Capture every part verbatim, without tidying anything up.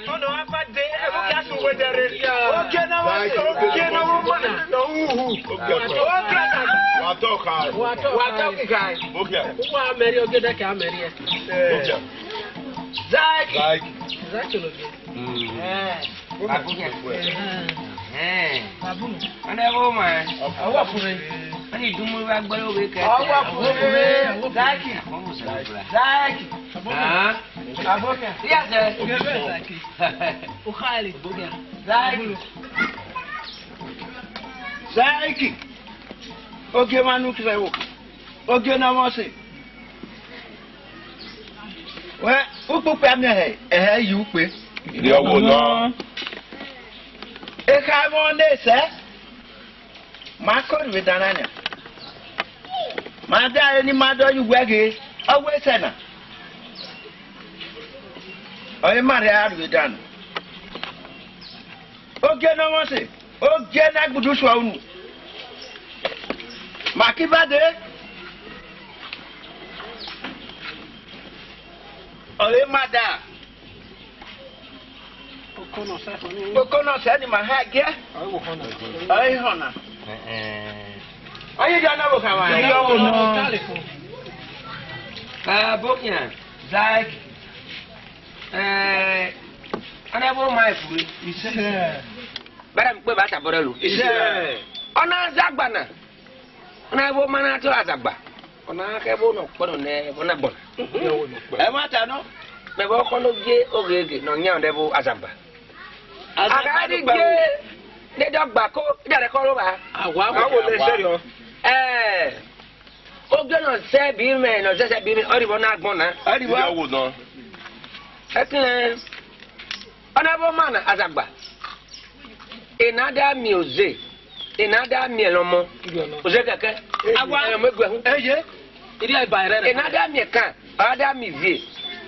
Ọnọ Abade, ẹvbo kia su wẹ dẹrẹ. Ogie na wa, ogie na wa mana. Ogie na. Wa tọ ka. Wa tọ ka. Ogie. Wa mẹrẹ ogie dẹ ka mẹrẹ. Ogie. Zaki. Zaki. Zaki no ogie. Mm. Eh. Babu. Eh. Ana wo ma. Awa fure. Ani dumu wa gbẹrẹ owe kẹ. Awa fure. Zaki. Zaki. Ah. Abokia. Yes, sir. Ukhali. Abokia. Zaiki. Zaiki. Ogie manu kire wo. Ogie na mo se. We, ukpukpe ami he, ehe yi ukpe. Iri ọgwụ nọ. Ekha mo ne se. Ma ko rhie dan na nia. Ma da eni ma do yu wẹ ghe, ọ wẹ sẹ na. Ọ ye ma rhie a rhie dan. Ogie ne ọmọ se, ogie ne agbudu suọ unu. Ma ki ba de. Ọ ye ma da. Okon ọsẹ ni ma ha giẹ. Ọ i họn na. Ọ ye dia na vbokhan wa. Abokia, Zaki. Eh, ana vbo ma efure. Bẹrẹ mi kpe ba ta bọrẹ lo. Ọ na zagba na. Ọ na vbo ma na to azagba. Ọ na khẹ vbo nọ kpọnọ nẹ vbo na gbọna. Ẹ ma ta nọ. Mẹ vbe ọkọ no je ogheghe nọ yan ọdẹ vbo azagba. Azagba. Agha ni je ne dọ gba ko, ida rẹ kọ ro ba. Awa wo le se yo. Eh. Ogie nọ sẹ bi mẹ, nọ sẹ sẹ bi mẹ, ọ ri vbo na gbọna. Ọ ri vbo. Ẹkẹnlẹ, ọ na vbo ma na azagba. Ena da miẹn oze, ena da miẹn ẹlọmọ, oze kẹkẹ. Awa. Ẹlọmọ eguẹhun. Eye. Iri eba rẹ. Ena da miẹn ẹkan, ọ ra da miẹn ivie,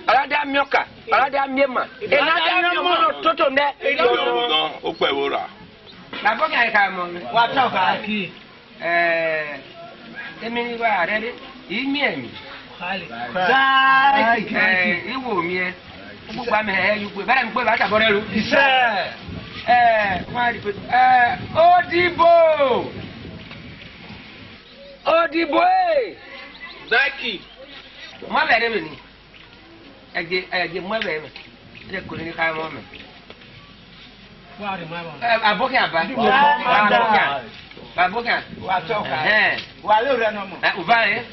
ọ ra da miẹn ọka, ọ ra da miẹn ema. Ena da miẹn ọmọ nọ toto nẹ. Iri ọmọ. Okpẹ vbo ra. Babo kan ka mọ. Wa tọ ka. Aki. Eh, emi ni wa rẹ re, i miẹn mi. Zaki. Eh, i wo miẹn. Ukpukpa mẹ hẹ yu kpe. Bẹrẹ mi kpe ba ta bọrẹ ru. Isẹ. Eh, wa ri pe. Eh, odibo. Odibo e. Zaki. Ma bẹrẹ mi ni. Ẹje, ẹje mu ẹvbẹ mẹ. Ẹje koni ni kha mọ mẹ. Wa rre mu ẹvbẹ. Ẹ, Abokia ba. Wa rre mu ẹvbẹ. Abokia. Abokia. Wa tọ ka. Ẹhẹn. Wa le rẹ nọ mọ. Ẹ, uva re.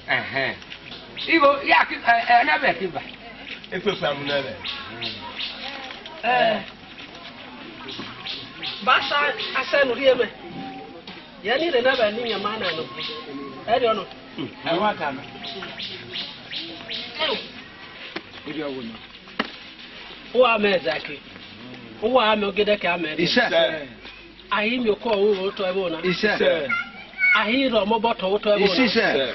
Ẹhẹn. Igho, ya ki, ẹ, ẹ, na vbe ki ba. Ekpe kpa mu na vbe. Ẹ. Ba sa asẹ nu rhie mẹ. Yẹ ni rre na vbe ni yan ma na nọ. Ẹ rẹ ọnọ. Ẹ wa ta mẹ. Uwa mẹ Zaki. Uwa mẹ ogede ke amẹ. Isẹ. Ayi mi oko ru otọ ẹvbo na. Isẹ. Ayi rọ mọ bọtọ otọ ẹvbo na. Isẹ.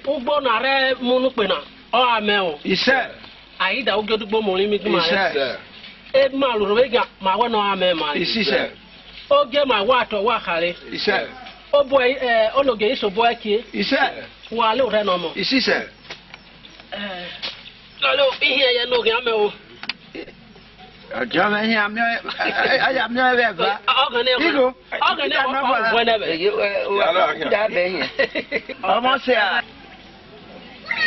Ugbo na rẹ mu nu kpe na, ọ amẹ o. Isẹ. Ayi da ugio dugbo mo rin mi gbọma rẹ. Isẹ. E ma ru ro vbe gia, ma wẹ nọ amẹ ma. Isẹ. Ogie ma wa tọ wa khare. Isẹ. Obo ẹ, ẹ, onogie iso bo ẹ kie. Isẹ. Wa le orẹ nọ mọ. Isisẹ. Eh, lọlọ, ihiẹn yẹ ne oghian mẹ o. Ọjọ mẹ hian miẹn, aya miẹn vbe ẹgba. Ọghẹnẹ, Igho. Ọghẹnẹ, Igho, ọghẹnẹ vbe. Eye, ẹ, o, Yàrá wa kúdà bẹ yẹn. Ọmọ sẹ a.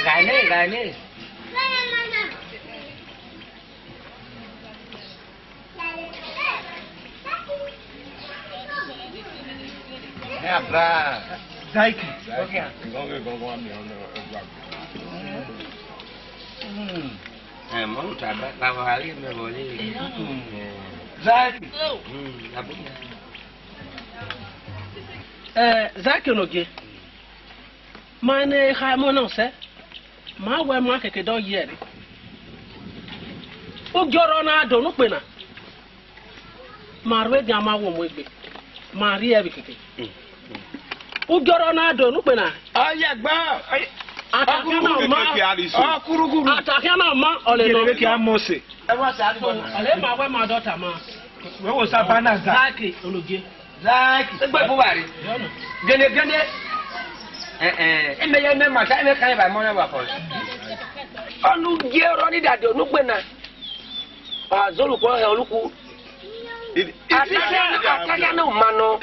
Ghanẹ, ghanẹ. Ẹ aba. Zaiki. Okay. Mm. Ẹ, mọ ta ba, ba, ba, ri mẹ vọ le. Mm. Zaiki. Mm, abuya. Ẹ, Zaiki onogie. Ma ne kha mọ na sẹ, ma wẹ ma keke dọ yẹ rre. Ugiọrọ na do nukpe na, ma rre dia ma wo mu egbe, ma rrie vbe keke. Ugiọrọ na do nukpe na. Ọyẹ gbọ. Atakia na ma. Ọkuruguru. Atakia na ma, ọlẹ nọ. Kere ke a mọ se. Ọlẹ ma wẹ ma dọ ta ma. Wẹ wo sa ba na za. Zaki, onogie. Zaki. Egbe bu wa re. Gene, gene. Eh, eh, eme ye me ma ta, eme kan ba mo na wa ko. Ọnu je ro ni dade onukpe na. Azolu kua he oluku. Ataya, ataya no mano.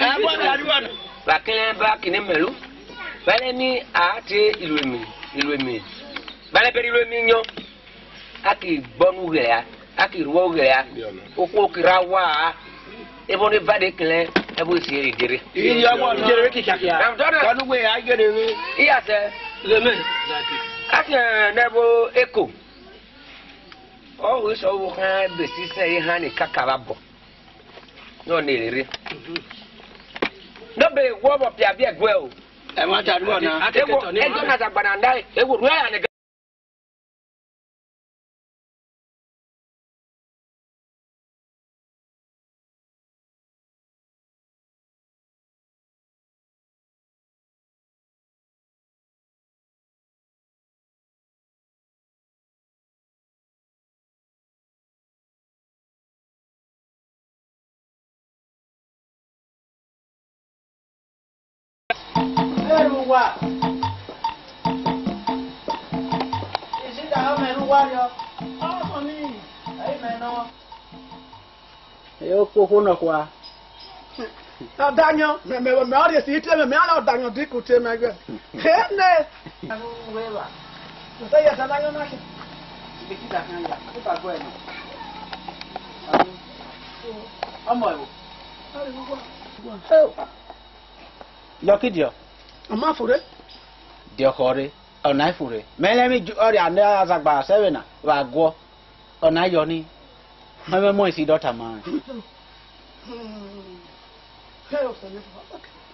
Bakele ba kine melu. Bale ni ate iluemi, iluemi. Bale beri iluemi nyo. Aki gbonu ghe a, aki ruo ghe a. Okhuo ki ra wa a. Ebo ne vade kele, ebo si eri dere. Iya wa dere ki kia kia. Kanu we a dere we. Iya se. Amen. Ake nebo eko. Ọ hu sọ vbe okhan be sisẹ ehan ni kaka vbe abọ. Nọ ne rere. Nọ be wọ vbọ pia biẹ guẹ o. Ẹ ma ta duọ na. Ewo, ẹjọ na dagba na na, ewo, ruẹ ya ne. Eruwa. Isida home ruwa yo. Ọmọ mi. Ayi mẹ nọ. E okpokpo nọkhua. Ọdayan, mẹ, mẹ, mẹ, ọ rhie si tie mẹ, mẹ a na ọdayan di ku tie mẹ gbe. He ne. Uwe wa. Uta ya sa dayan na ki. Ibe ki da kan ya. Uta gbe na. Ọmọ ẹvbo. Yọ ki diọ. Ọ ma fure. Diọ khọre. Ọ na fure. Mẹ lẹ emwi ju-, ọ rhia ne azagba sẹ vbe na, vbe a guọ. Ọ na yọ ni. Mẹ mẹ mọ esi dọta ma.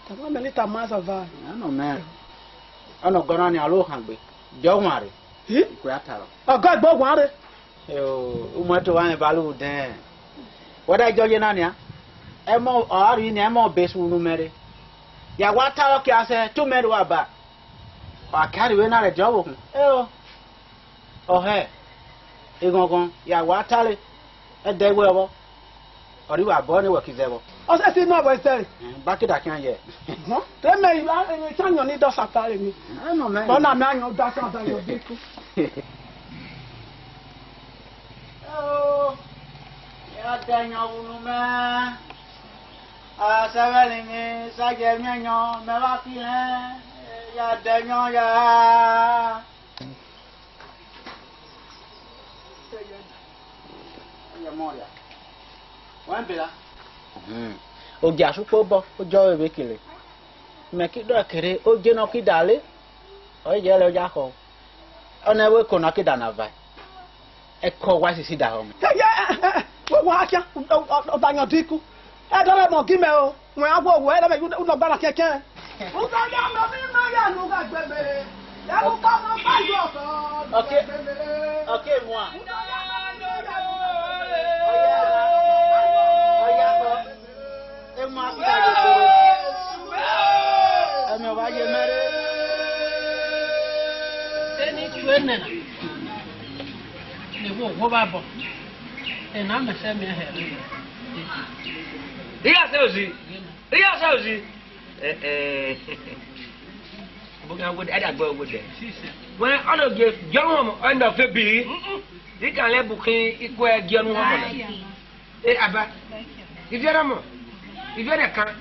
Tama mẹ ni tama zava. Ano mẹ. Ọnọ gọna ni aro khan gbe. Jọ wan re. Hi? Ikwe ataro. Ọgọ gbe wan re. Eo, umu ẹto wa mẹ ba lu dẹn. Wẹdẹ jọ ye na nia. Ẹmọ, ọ a ri ni ẹmọ be sunu mẹ re. Ya wa ta ọkia sẹ, tu mẹ ru aba. Wa ka ri vbe na rẹ dia ọvbokhan. Eo. Ọ hẹ. Eghọnghọn, ya wa ta re. Ẹdẹ wẹ vbọ. Ọ ri wa bọ ne wẹ ki zẹ vbọ. Ọ sẹ si nọ vbe sẹ. Eh, ba ki da khian ye. Họn? Te mẹ i, i, i, ta yọn ni dọ sa ta re ni. Ẹ nọ mẹ. Bọ na mẹ a yọn da sa da yọn bi ku. Eo, ya dẹ yọn vbunu mẹ. A, sẹ vbẹ ni mi, sa ye miẹn yọn, mẹ vba fi hẹn, ya dẹ yọn ya. Wa bela. Hmm. Ogiasukpo obọ, ojọ vbe kere. Mẹ ki do kere, oje nọ ki dale. Ọ ye le oja khọ. Ọ na wẹ eko na ki da na vae. Ẹko wa sisi da họ mẹ. Ye, ye, eh, eh, eh, wo wa kia, ọ, ọ, ọ, ọdayan di ku. Ẹ dọrọ mọ gi mẹ o. Wẹ a wo wẹ, ẹ dọrọ mẹ, u nọ gba na kẹkẹ. U gha ya nọ, mi nọ ya nu gha gbe mẹ. Ya nu ka nọ gba yọ sọ. Okay. Okay, mua. Oya, oya, kọ. Ema kida yo kere. Emi ọba ye mẹre. Eni tue nena. Ne wo wo ba bọ. Ena mẹ sẹ mẹ hẹ. Iya se ozi. Iya se ozi. Eh, eh. Boga wo de, ada gbo wo de. Wẹ ọnọ je, jọ wọn, ọnọ fe bi. Di kan le bukin ikwe jẹ nu wọn. E, aba. Ivie na mọ. Ivie na kan.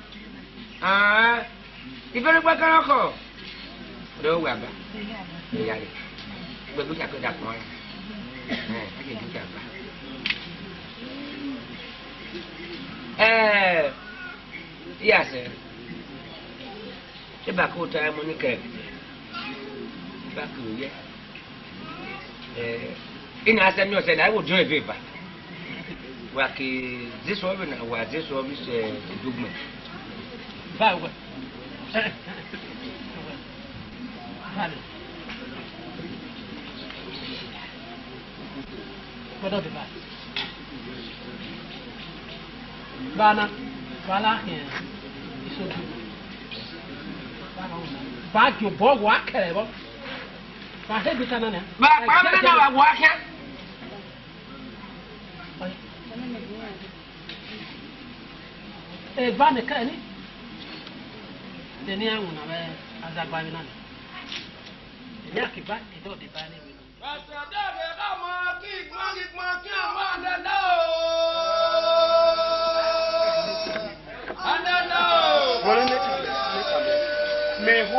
Ah. Ivie na gba kan kọ. Ro wa ba. Iya re. Gbẹgbẹ ka ko da pọn. Eh, a ke du ka ba. Eh. Iya se. Eba ko ta mo ni ke. Eba ko ye. Eh, ina ase mi ose na, I will do a favor. Wa ki this one na, wa this one is, eh, dugme. Ba wa. Ba. Gbọdọ de ba. Ba na, ba la hin. Iso du. Ba na. Ba jo bo wa kere bo. Ba he bi ta na na. Ba, ba na na wa wa kya. Eva ne ka ni. Teni a wuna be azagba ni na. Ni a ki ba, e do de ba ni.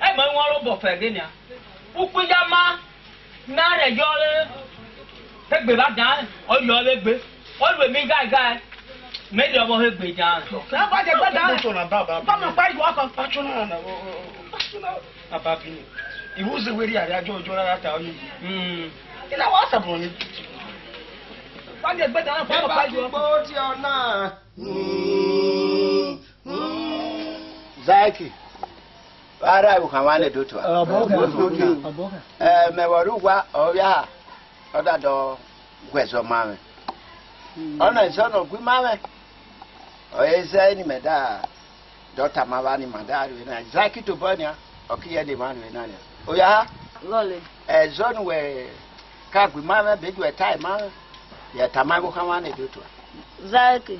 Ema wan robọ fẹ ghe nia. Ukpiyama na rẹ yọ re. Egbe bha dan, ọ yọ vbe gbe. Ọ lu emwi gai gai. Mẹ de ọmọ he gbe dan. Na ba je gbe dan. Ọkpọtọ na ba ba. Ba ma pa iwọ kọ. Pachona na. Pachona. Ababini. Iwu ze weri ari ajo ojo rara ta oyi. Mm. Ina wa sabuni. Wa je gbe dan, ba ma pa iwọ kọ. Zaki. Ara u khan wa ne do tua. Aboka. Aboka. Eh, mẹ vbe ọ rre uwa, ọ vbe a, ọ da dọ guẹzọ ma mwẹ. Ọ na zọ nọ gui ma mwẹ. Ọ re zẹ ni mẹ da, dọ tama vba ni ma da ru na. Zaki tobọ nia, ọ ki ye ne mwa ru na nia. Oya, Lọle. Ẹzọ ni wẹ ka gui ma mwẹ, be ju ẹta ma mwẹ. Ye tama vbe u khan wa ne do tua. Zaki.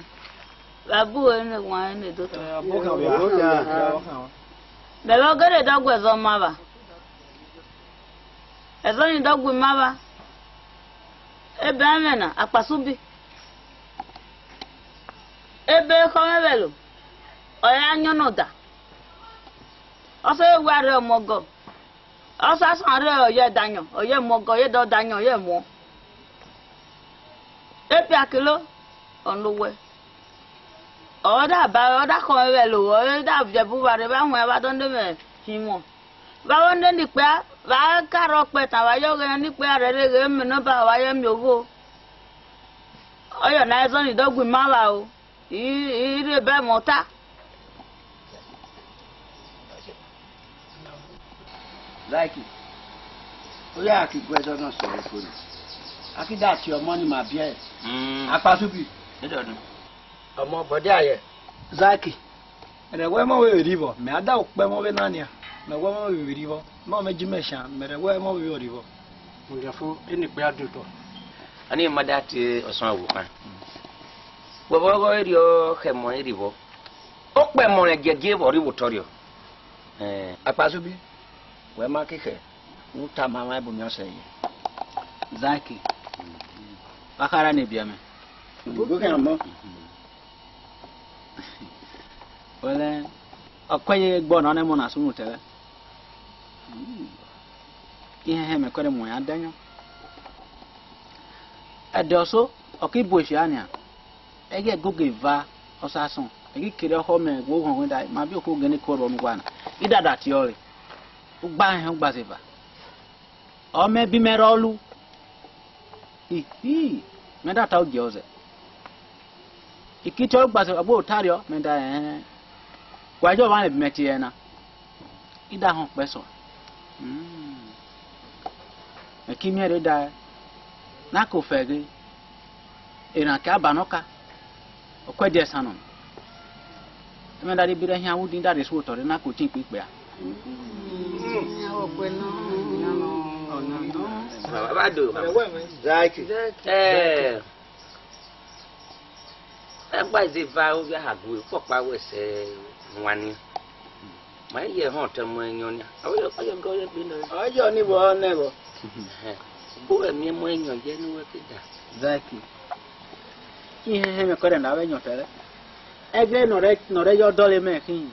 Vbe abu ẹre ne wan ẹre ne do tua. Aboka. Mẹ vbe ọ gere dọ guẹzọ ma vba. Ẹzọ ni dọ gui ma vba. Ebe amwẹ na, akpasubi. Ebe ekhọmhẹ vbẹlo, ọ ya yọn nọ da. Ọ sẹ wa rre ọmọgọ. Ọ sa san rre ọ ye dayọn, ọ ye muọgọ, ọ ye dọ dayọn, ọ ye muọ. Epia kilo, ọ nowẹ. Ọ da ba, ọ da khọmhẹ vbẹlo, ọ da viẹ bu vba rre vbe awian vba dọ ne mwẹ. Iwon. Vbe avbe ne nikpia, vbe a ka rre ọkpẹtan, vbe a ye ọghẹe nikpia rre rre ghe mẹ ne ọba vbe a ye miẹn ogho. Ọ yọ ne a zọnni dọgui ma vba o. I, I rhie ebe mwẹ ọta. Zaki, ọ ya ki gu ẹzọ nọ sẹ ẹko ni. A ki da tie ọmọ ni ma biẹ. Mm. Akpasubi. Ọmọ bọdẹ ayẹ. Zaki, rẹ wẹ mọ vbe vberri vbọ, mẹ a da ukpẹ mọ vbe na nia, mẹ wẹ mọ vbe vberri vbọ, mẹ ọ mẹ ji mẹ shan, mẹ rẹ wẹ mọ vbe vberri vbọ. Mudiafo, eni kpẹ a do tọ. Ani ma da tie ọsan wo khan. Wẹ vbe ọghọ erriọ khẹ mọ erri vbọ. Okpẹ mọ rẹn giẹgie vbe ọ rre vbe otọ rriọ. Eh, Akpasubi, wẹ ma ke khẹ, u tama mwa ẹbu miẹn ọsẹ ye. Zaki, wa kha ra ne biẹ mẹ. Gbogbo khan mọ. Wẹlẹ, ọ kuẹ ye gbe ọna nẹ mọ na sunu tẹrẹ. Ihẹn hẹn mẹ kuẹrẹ mu yan dẹyọn. Ẹdẹ ọso, ọ ki bu efia nian. Ẹghẹ ẹgogo eva, ọ sa sọn. Ẹ ghi kere ọkhọ mẹ, wo ghọnghọn da, ma bi okhuo gele kuọ rhuọ ne uwa na. I dada tie ọre. U gba hẹn, u gba zeva. Ọ mẹ bi mẹ rọ lu. Ihi, mẹ da ta ugie ọzẹ. I ki tie ọre, u gba zeva, gbe ota rriọ, mẹ da ẹẹn. Wa ye ọmwa rẹn bi mẹ tie ẹre na. I da họn kpẹ sọ. Mm. Mẹ ki miẹn rre da, na ko fẹ ghe, eran ke aba nọ ka, ọ kuẹ die ẹsan nọ. Ẹmwẹ da rhie bi rẹ hian vbe udin, da rhie su otọ rre na ko tin ikpikpe a. Baba do. Zaki. Eh. Ẹgba zeva ovbi ahague, ukpọkpa wẹ sẹ wan nian. Ma ye họn ọtẹn mu ẹyọn nian. Ọ yọ, ọ yọ gọ yẹ gbe nọ. Ọ yọ ni vbọ nẹ vbọ. Ẹhẹn. Bu ẹmiẹn mu ẹyọn ye ne uwẹ ke da. Zaki. Ihẹn hẹn mẹ kọrẹ na vbe ẹyọn fẹrẹ. Ẹghẹ nọ rẹ, nọ rẹ yọ dọle mẹ khin.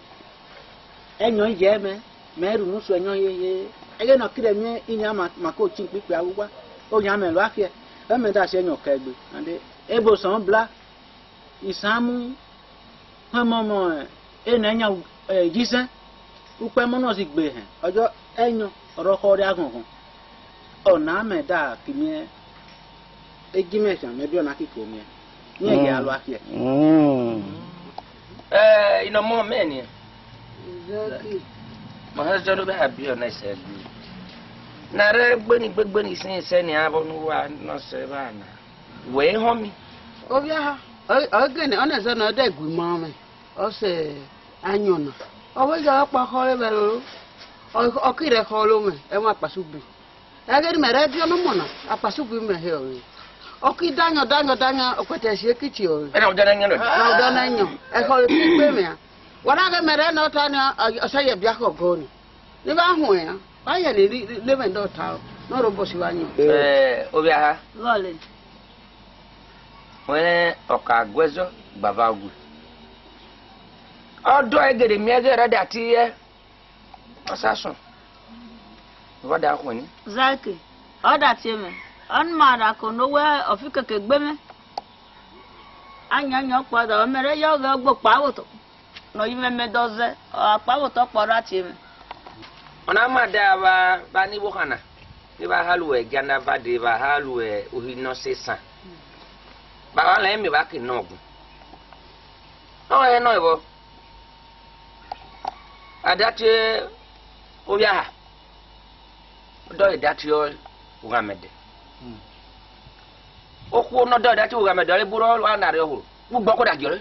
Ẹyọn ye mẹ, mẹ rhie unu sẹ ẹyọn ye ye. Ẹghẹ nọ kirẹ miẹn inian ma, ma ko tin ikpikpe avbe uwa. Oyan mẹ lua khiẹ. Ẹmwẹ da si ẹyọn kẹ egbe. And ebo sọn bla. Isamu, hẹn mọ mọ, eh, enẹ yan, eh, yisẹn, ukpẹ mọ nọ zigbe hẹn, ọjọ ẹyọn, ọrọkhọ rria ghọnghọn. Ọna mẹ da ki miẹn, eji mẹ khian, mẹ bi ọna kiko miẹn. Miẹn ye alua khiẹ. Mm. Eh, inọmọ mẹ nian. Ma hẹ zọ do bẹ a bi ọna ẹsẹ gbe. Na rẹ gbeni gbegbeni sin ẹsẹ nian vbọ ne uwa nọ sẹ vba na. Wẹ họn mi. Ovbi aha, ọ, ọ gene, ọ na zẹ nẹ ọ dẹ gu imọ mwẹ, ọ sẹ ayọn na. Ọ vbe ya ọkpa khọre vbe roro, ọ, ọ ki rre khọre mwẹ, ẹmwẹ Akpasubi. Ẹghe ne imẹ rẹ viọ ne ọmọ na, Akpasubi mẹ he ọre. Ọ ki dayọn, dayọn, dayọn, ọkpẹtẹ ẹse ki tie ọre. Ẹna ọdẹ na yan nọ. Na ọdẹ na yan. Ẹkhọre ki gbe mwẹ a. Wa na ghe mẹ rẹ ne ọ ta ni, ọ, ọ sẹ ye bia khọ gọ ni. Ne I vba huẹn a, vba ye ne, ne, ne mẹ dọ ta, ne ọ rhobọ si vba yan. Eh, ovbi aha. Vọle. Wẹ ọ ka gu ẹzọ gba va gue. Ọ dọọ egede miẹn ghe ẹre da tie, ọ sa sọn. Vbọ da khuẹn ni. Zaki, ọ da tie mẹ, ọ ni ma da ko ne owẹ ọ fi keke gbe mwẹ. Ayan yan ọkpa da, ọ mẹ rẹ yọ ghe ọgbe okpavwotọ. Ne ọ yi mwẹ mẹ dọ zẹ, ọ akpavwotọ ọkpa ọ da tie mwẹ. Ọ na ma da vba, vba ne igho khan na, ne I vba ha lu ẹre gia na vba de, I vba ha lu ẹre uhi nọ sẹ esan. Baba lẹ emwi vba ke nọ gun. Ọ hẹ nọ vbọ. A da tie ovbi aha. Ọ dọle da tie ughanmẹdẹ. Hmm. Okhuo ne ọ dọle da tie ughanmẹdẹ, ọ re bu rọ na rre ọhọ. Ugbọ ko da giọre.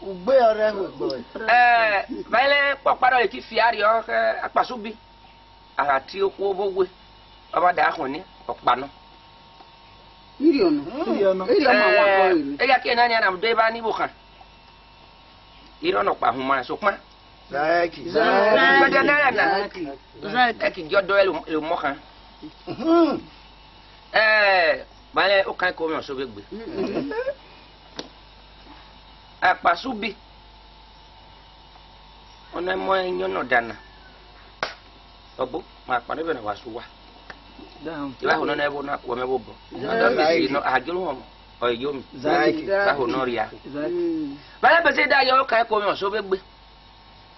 Ugbe ọrẹ hu egbe. Eh, vbale kpọkpa dọle ki fia rriọ khẹ Akpasubi. A gha tie okhuo vbe owe, ọ vba da khọn ni, ọkpa nọ. Irhiọn nọ. Irhiọn nọ. Irhiọn ma wa kọ ere. Eya kie na nia na de vba ni vbo khan. Irhiọn nọ ọkpa huma sokpan. Zaki. Zaki. Gbẹdẹ na ya na. Zaki. Zaki. Ẹ ki gi ọdọ ẹre umọ khan. Mhm. Ẹ, vbale okan ko mẹ ọso vbe gbe. Mhm. Akpasubi. Ọna mọ ẹyọn nọ dana. Ọgbo, ma kpa nẹvbe na wa su wa. Down. I vba ho nọ nẹ vbo na kuọ mẹ vbo bọ. Zaki. Ọdọ mi si nọ, a jolo họn, ọ yo mi. Zaki. I vba ho nọ ria. Zaki. Mm. Vbale bẹsẹ da yọ ka ko mẹ ọso vbe gbe.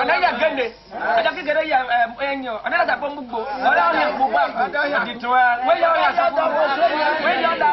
Ọna ya gele. Ada kikere ya, eh, enyo. Ọna ya sabo mugbo. Ọna ya mugbo. Adi tun. We ya ya sabo. We ya da.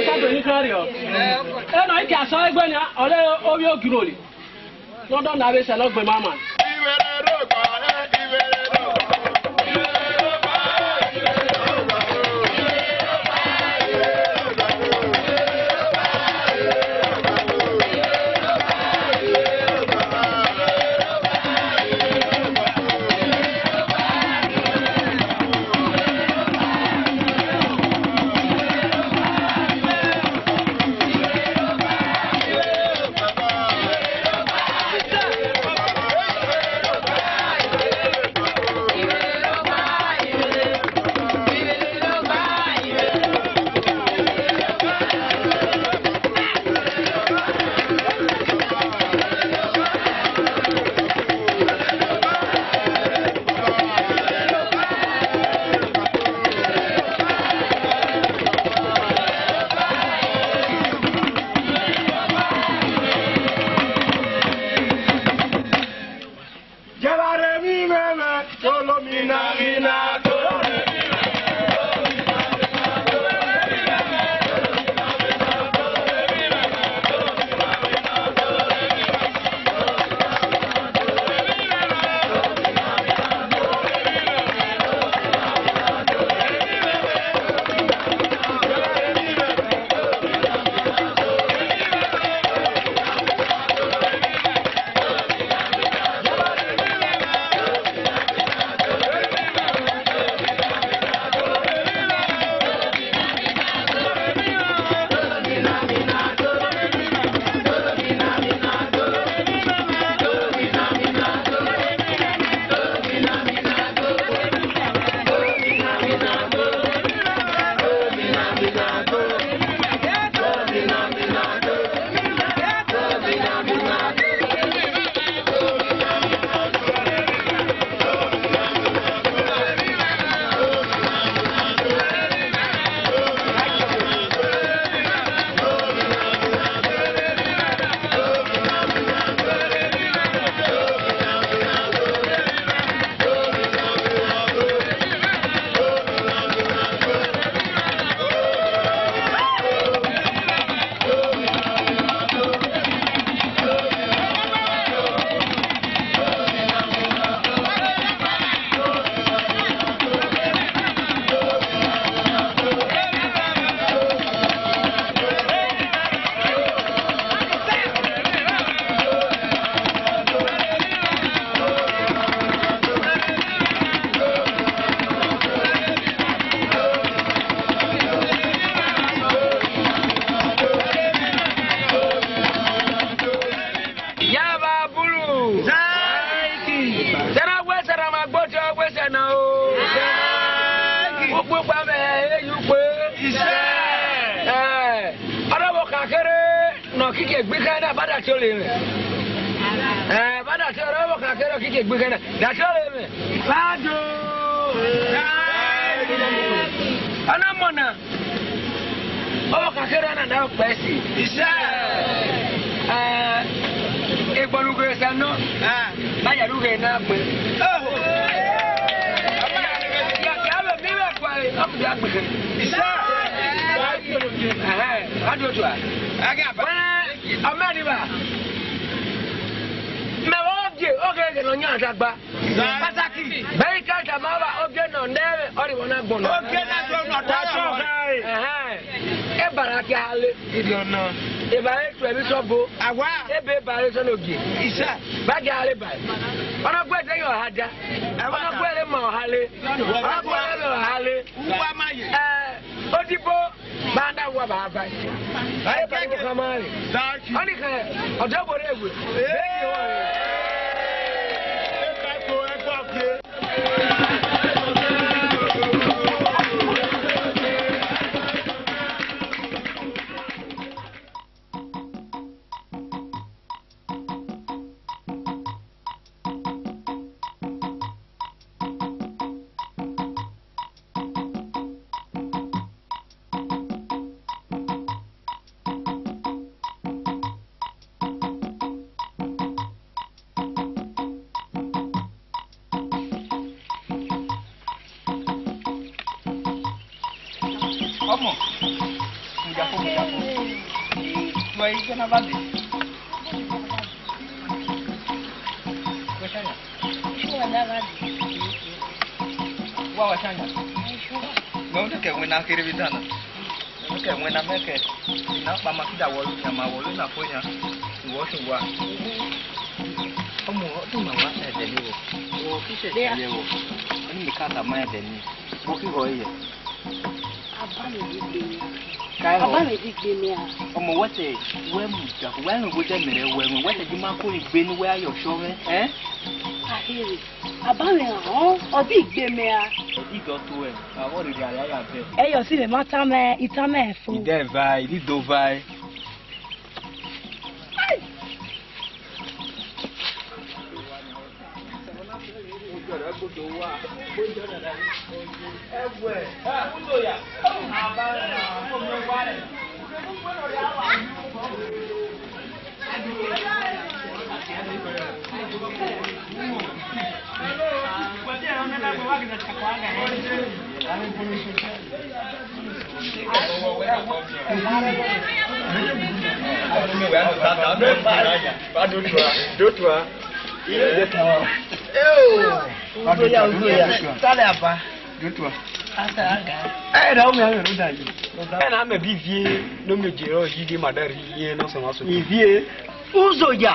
Sọbe ni kari ọ. Ena ike asọ egbe ni ọre ovbi ogirori. Nọdọ na vbe sẹ nọ gbe mama. Yaba bulu. Zaiki. Sena wese na magbote wese na o. Zaiki. Ukpu pa me e yu pe. Ise. Eh. Ọdọ vbọ kakere nọ kike gbe khan na ba da tiọle mwẹ. Eh, ba da tiọle, ọdọ vbọ kakere nọ kike gbe khan na da tiọle mwẹ. Bado. Ana mona. Ọ kakere na na okpesi. Isa. Eh, egbọlughe sa nọ. Ah. Ba ya lughe na gbe. Oh. Ya, ya lo mi we kwa, ọ mu ya gbe. Isa. Aha, adu otu a. Aga ba. Ọmọ ni ba. Mẹ vbe ogie, ogheghe nọ yan dagba. Pataki. Bẹghe I ka tama ba, ogie nọ nẹmwẹ, ọ rhie vbọ na gbọnnọ. Ogie na gbọnnọ, ta sọ gha ẹre. Ẹhẹn. Ebara kia hale. Idi ọna. Ebare tu emwi sọ bo. Awa. Ebe ebare sọ nogie. Isa. Ba gia hale ba. Ọ na guẹ de yọ ọha dia. Ọ na guẹ re ma ọha le. Ọ na guẹ re ma ọha le. Uwa ma ye. Eh, odibo. Banda wa ba ba. Ai, ba ko kama ai. Zaki. Oni khe, ọjọ bo re we. Eh. E ba ko, e ba ko. Ọmọ, Mudia ko, mudia ko. Tuwe, ijo na bade. Weshaya. Wa weshaya. Mẹ ode kẹ wẹ na kherhe vbe dana. Mẹ ode kẹ wẹ na mẹ kẹ. Na kpa ma kida wọlu nia ma wọlu na fo nia. Iwọ shuwa. Ọmọ, ọdún ma wa ẹdẹ ni wo. Wo kí ṣe ẹyẹ wo. Ẹni mi ká ta ma ẹdẹ ni. Wo kí họ ẹyẹ. Abamẹ di gbe mẹ a. Kai ho. Abamẹ di gbe mẹ a. Ọmọ wẹtẹ, wẹ mu ja, wẹ mu wẹtẹ mẹrẹ wẹ mu, wẹtẹ di ma ko ni gbe ni wẹ ayọ sọ mẹ, ẹ? Ahere. Abamẹ a, ọ, ọ di gbe mẹ a. Ẹ di dọ to ẹ, avọ rere aya ya bẹ. Ẹ yọ si mẹ ma ta mẹ, ita mẹ fo. Ide vai, ide do vai. Ai. Uzoya, uzoya. Tale aba. Ẹ na mẹ bi vie no me je ro yi de madari ye na so na so. Ivie. Uzoya.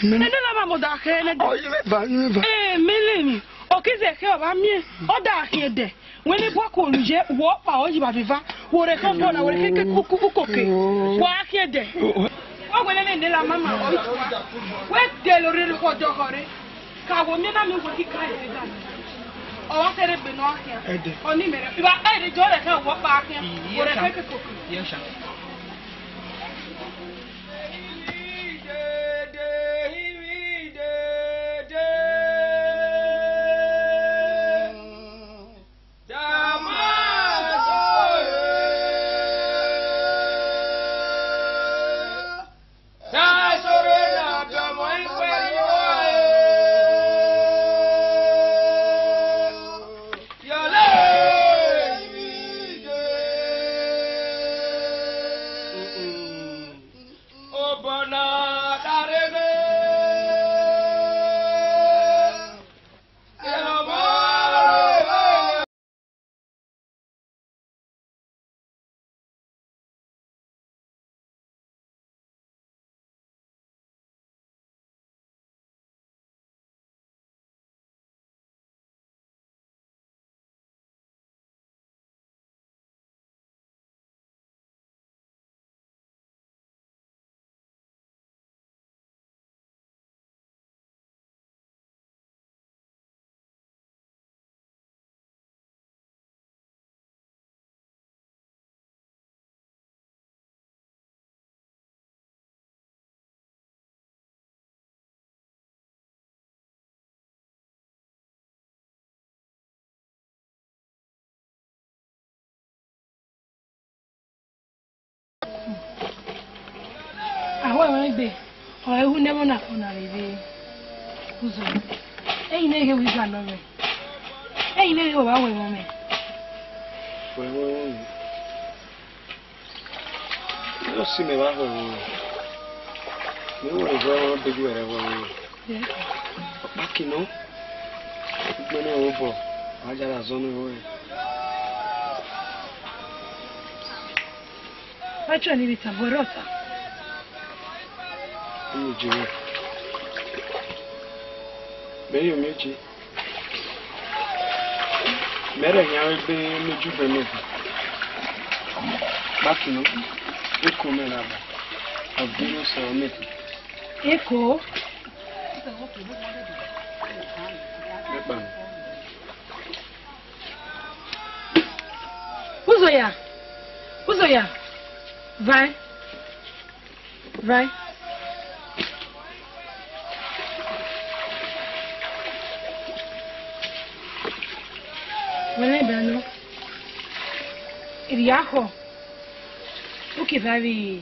Ene la ma mọ da khe ne de. Ọ, yi mẹ ba, yi mẹ ba. Eh, mele mi. Okize khe ọ ba mie, ọ da khian ẹdẹ. Wẹ ne bua ko lu ye, wọ pa ọ yi ba viva. Wọ rẹ khan bọ na, wẹ rẹ keke ukoke. Wa khian ẹdẹ. Wa wẹ ne ne la mama ọ. Wẹ de lo re ko do khore. Ka wo mi na mi wo ki ka ye ga. Ọ wa sere gbe nọ akhian. Ẹdẹ. Ọ ni mẹ rẹ. Iba ẹdẹ jọ rẹ khan wọ pa akhian. Wẹ rẹ keke ukoke. Yes, sir. Ọmọ egbe, ọ hu ne ẹmwẹ na kpona vbe Uzo. Ẹi nẹ ghe wẹ I gualọ mwẹ. Ẹi nẹ ghe wa wẹ ẹmwẹ mwẹ. Wẹ ẹmwẹ mwẹ. Mẹ ọ si mẹ vba wẹ ẹmwẹ mwẹ. Mẹ wẹ ẹmwẹ mwẹ, begi wẹ rẹ wẹ ẹmwẹ mwẹ. Ọkpa ki nọ. Ugbẹn ne obọ, a ya la zọ nẹ wẹ. Wa chọ ni vbe ta, bu ẹre ọta. Iyije mwẹ. Mẹ yo miẹn iyije. Mẹ rẹ yan egbe ne ju bẹ mẹ bu. Kpaki nọ, eko mẹ na ba. Ọgbẹn ne sẹ ọ mẹ bu. Eko. Mẹ kpa nọ. Uzoya, Uzoya, vai, vai. Wẹlẹ danọ, rhia khọ, uki va vbe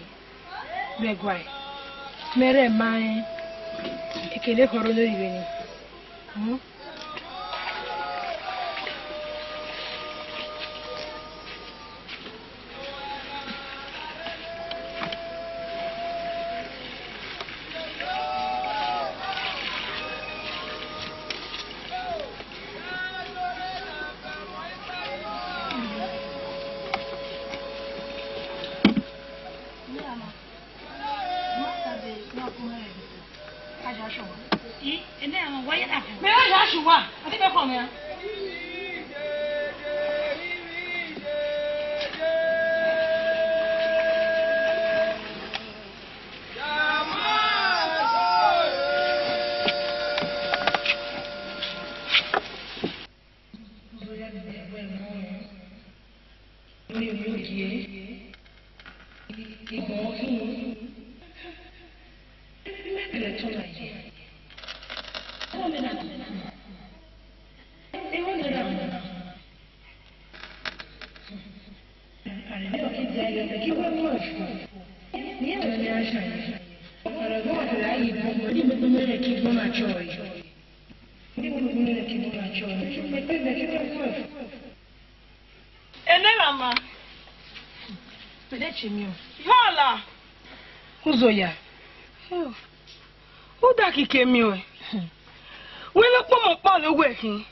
vbe guae, mẹ rẹ ma rẹn, ekene khọ ro nori vbene. Hmm. Enelama. Bede che miẹn. Yọla. Uzoya. Uda kike miẹn. Wẹ ne kpọmọ kpalọ wẹ khin.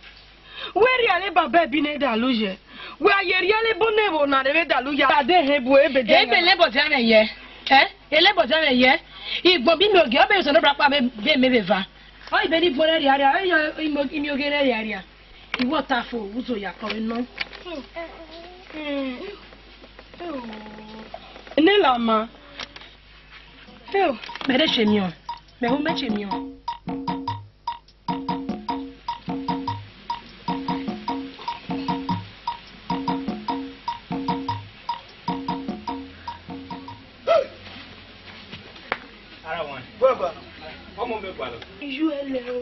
Wẹ rhie ẹre baba ẹbi ne dalu ye. Wẹ a ye rhie ẹre ebo ne vbo na rre vbe dalu ya. Ade hẹ bu ebe de. Ebe ne bọdia mwẹ ye. Eh? Ele bọdia mwẹ ye. Igbọn bi mi ogie, ọ bẹ sẹ ne obra kpa vbe mẹ vbe va. Ọ ibe ni bọrẹ rhia rhia, ọ imio ghe rẹ rhia rhia. Iwọ ta fo, Uzoya kọ vbe nọ. Enelama. Mẹ rhe che miẹn. Mẹ ho mẹ che miẹn. Ara wan. Baba. Ọmọ mẹ gualọ. Iju ẹlẹ o.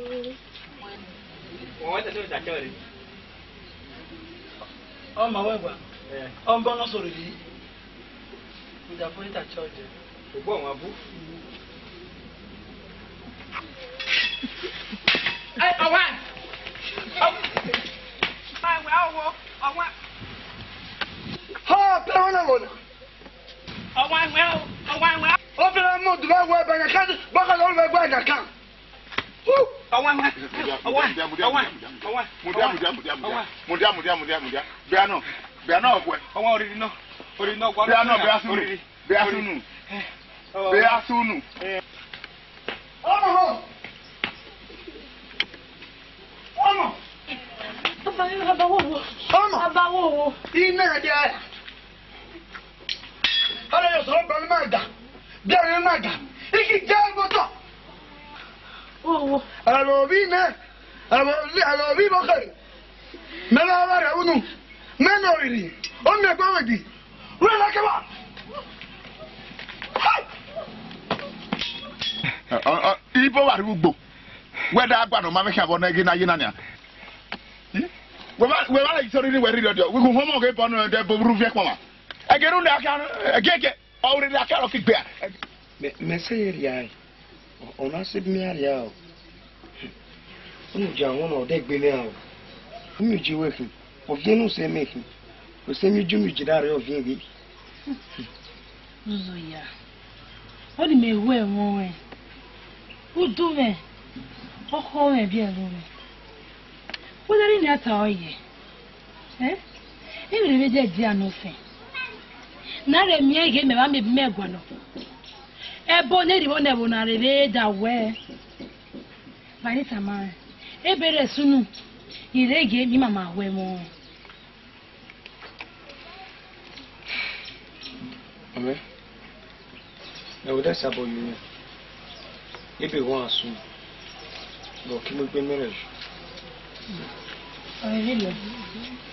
Wọn wá tẹsán ìdájọ́ rẹ̀. Ọmọ wẹ gba. Ẹ. Ọmọ bọ nọ sọ̀rọ̀ yìí. Ìdàpọ̀ ìta church. Ògbó àwọn abú. Ẹ, ọwá. Ọwá. Ọwá. Ọwá. Ha, pẹ̀lú ọ̀nà wọ̀nà. Ọwá ìwé o, ọwá ìwé. Ó fi lọ mú òdùbá wọ ẹ̀bẹ̀ yẹn ká, bọ́kọ̀ lọ́wọ́ ẹgbẹ́ ẹ̀dá kan. Ọwá ìwé. Ọwá. Ọwá. Mudia, mudia, mudia, mudia. Mudia, mudia, mudia, mudia. Bia nọ, bia nọ ọkwẹ. Ọwá oriri nọ. Oriri nọ, bia nọ, bia sunu. Oriri. Bia sunu. Bia sunu. Ọmọ. Ọmọ. Baba, baba, wo, wo. Ọmọ. Baba, wo, wo. Ine de. Ala yo so ba ma da. Bia ni ma da. Iki je boto. Wo, wo. Alo bi ne. Alo, alo bi bo ke. Mẹ na vba rẹ unu, mẹ nọ riri, ọ miẹn gbe vbe di, rre na kẹ vba. Ibo wa rhie ugbo, wẹ da gua nọ ma vbe khian vbọ nẹ ghe na ye na nian. Wẹ ma, wẹ ma le so riri wẹ riri ọdiọ, wẹ gu họmọ ghe bọ nọ ẹdẹ bo ru viẹ kpọnmwa. Ẹgẹ ru nẹ a khian, ẹgẹgẹ, ọ rere a khian rọ ki gbe a. Mẹ, mẹ sẹ ye rria ẹe, ọ, ọ na sẹ mẹ a rria o. Unu dia wọn nọ dẹgbe nẹ o. Unu ji wẹ khin, ọ viẹn ne u sẹ mẹ khin. Ọ sẹ mẹ ju mẹ je da rre ọ viẹn ghe. Uzoya, ọ ni mẹ ru ẹmwẹ ọnrẹn. Udu mwẹ, ọkhọ mwẹ biẹ ru mwẹ. Wẹ da rri nian ta ọ yẹ. Eh? Emwi ne mẹ dia dia nọ sẹ. Na rhe miẹn ghe mẹ mwa miẹn gualọ. Ẹbọ ne rhivbọ nẹ ẹvbo na rre vbe da wẹ. Vbe a rri tama rẹn. Ebe rẹ sunu, I rre ghe, mẹ ma ma ru ẹmwẹ ọnrẹn. Amẹ. Mẹ wẹ da sabọ ye mwẹ. Ebe wan asu. Bọ ki mu egbe mẹ rẹ. Ọmọ vile.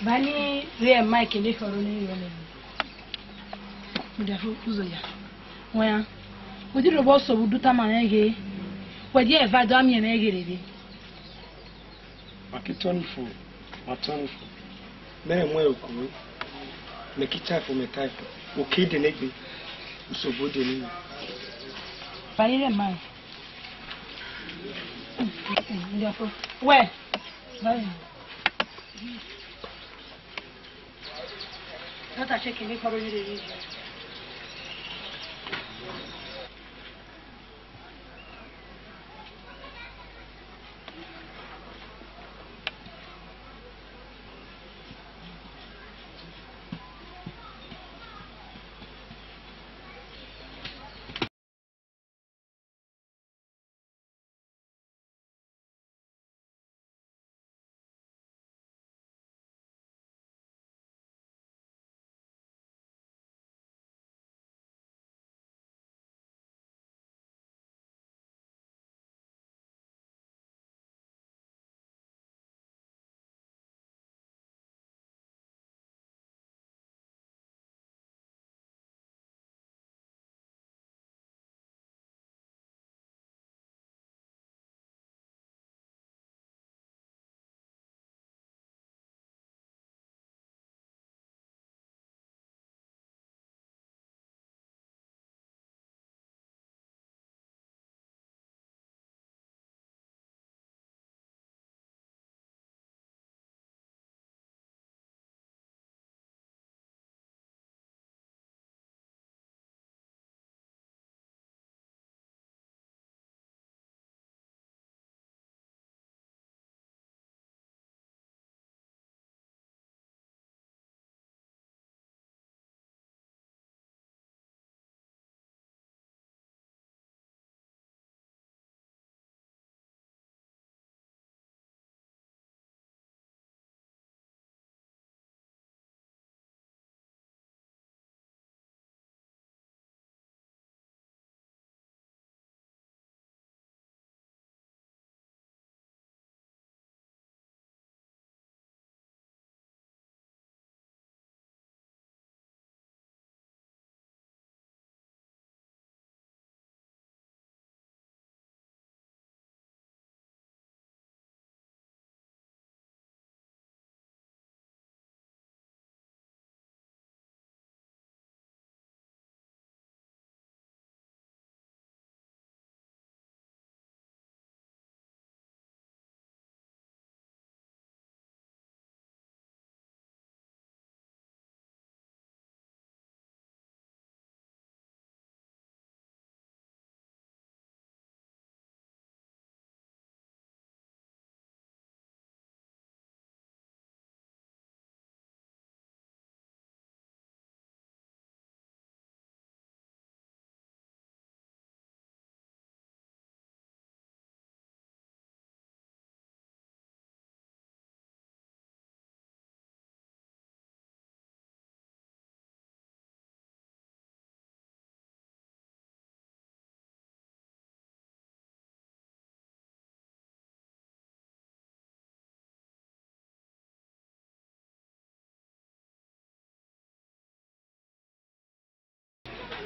Ba ni rhie mic ne khọrọ ni rhie nẹ. Mudia fo, Uzoya. Wẹ a. Wẹ di rhobọ so vbe udu tama mwẹ ghe. Wẹ di eva do a miẹn mwẹ ghe rere. Ma ki tọn fo, ma tọn fo. Mẹ rẹ mu ẹre okue, mẹ ki tae fo, mẹ tae fo. Oke de nẹgbe, usobọ de nini. Ba ni rhie mic. Wẹ. Bye. Dọta, check in, make sure you dey use.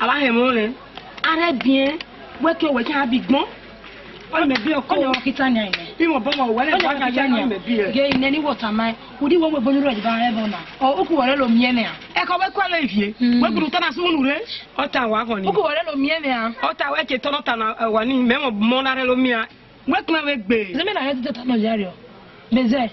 Avbe a hẹ ẹmwẹ ọnrẹn, a rre biẹn, wẹ ke wẹ khian bi gbọn. Ọni mẹ biẹ ọkọ. Ọni ọkọ kita nia ine. Imo bọmọ wẹrẹ ọni ọkọ kita nia. Mẹ biẹ. Ge ine ni wọta ma. Udi wẹ wẹ bonu rẹ ba ẹbọ na. Ọ uku wẹrẹ lo miẹn mẹ a. Ẹkọ wẹ kua lẹ ivie. Wẹ gburu ta na sunu rẹ. Ọta wa kọ ni. Uku wẹrẹ lo miẹn mẹ a. Ọta wẹ ke tọnọ ta na wa ni mẹ mọ na rẹ lo miẹn. Wẹ kpẹn vbe gbe. Zẹ mẹ na rẹ tete ta nọ ya riọ. Bẹzẹ.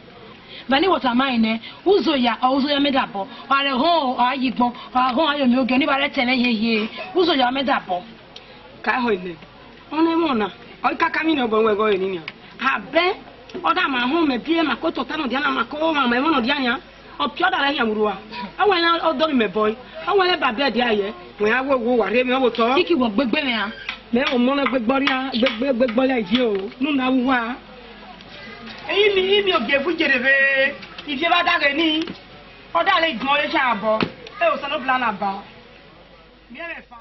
Vani wọta ma ine. Uzoya, ọ Uzoya mẹ da bọ. Ọ rẹ họn, ọ a yi gbọn. Ọ a họn, a yo mi oge. Ni ba rẹ tẹnẹ yeye. Uzoya mẹ da bọ. Ka họn ine. Ọna ẹmwẹ ọna, ọ i kaka mwi nẹ obọ wẹ ẹghẹ ọre ni nian. Abẹ, ọ da ma họn mẹ biẹ, ma ko tota nọ dia na, ma ko ma ma ẹmwẹ nọ dia nian. Ọ piọ da rẹ hian muru a. Ọ wẹ nẹ ọ dọni mẹ bọe. Ọ wẹ nẹ ba bẹẹ dia yẹ. Wẹ a wo wo wa rhie mẹ ọ wo tọ. Kiki wọ gbegbe mẹ a. Mẹ o mọ nẹ gbegbọ ria, gbegbe gbegbọ ria ivie o. Nu na wu wa. Imi imi ogie bu jere vbe. Ivie ba da ghe ni. Ọ da le gbọn re sha abọ. E o sẹ nobila na ba. Miẹn mẹ fa.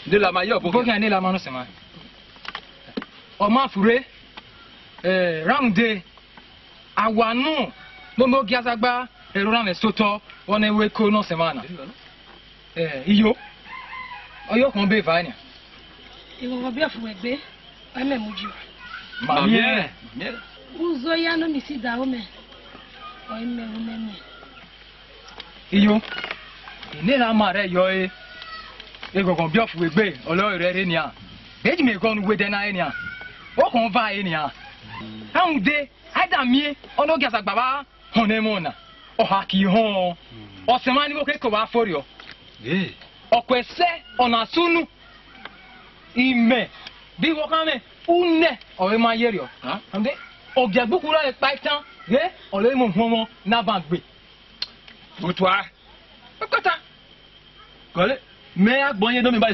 Nilama yo, bokia nilama no sema. Ọ ma fure, eh, round day. Awa nu, no no gia zagba, ero na mẹ sotọ, one we ko no semana. Eh, iyo. Oyo kan be va ni. Ighọghọ biẹ fu egbe, ẹ mẹ mu ji. Ma miẹn. Uzoya no mi si da ome. Ọ i mẹ wu mẹ mẹ. Iyo. Ine na ma rẹ yọ e. Eghọghọ biẹ fu egbe, ọlọ rẹ rẹ nian. Eji mẹ gọ nu we dẹ na e nian. O kan va e nian. Ahun de, a da miẹn, ọ no gia zagba vba. Họn nẹ mọ na, ọ ha ki họn. Ọ sẹ mwa ni mo ke ko vba fo rriọ. Ọkuẹ sẹ, ọ na sunu. Imẹ, bi wọ khan mwẹ, unẹ, ọre ma ye rriọ. Ande, ọ giẹ gbuku ra ekpa itan, ghe, ọ re mu huọnmwọ na ban gbe. Otua. Okata. Gọle, mẹ a gbọn ye nọ mi ba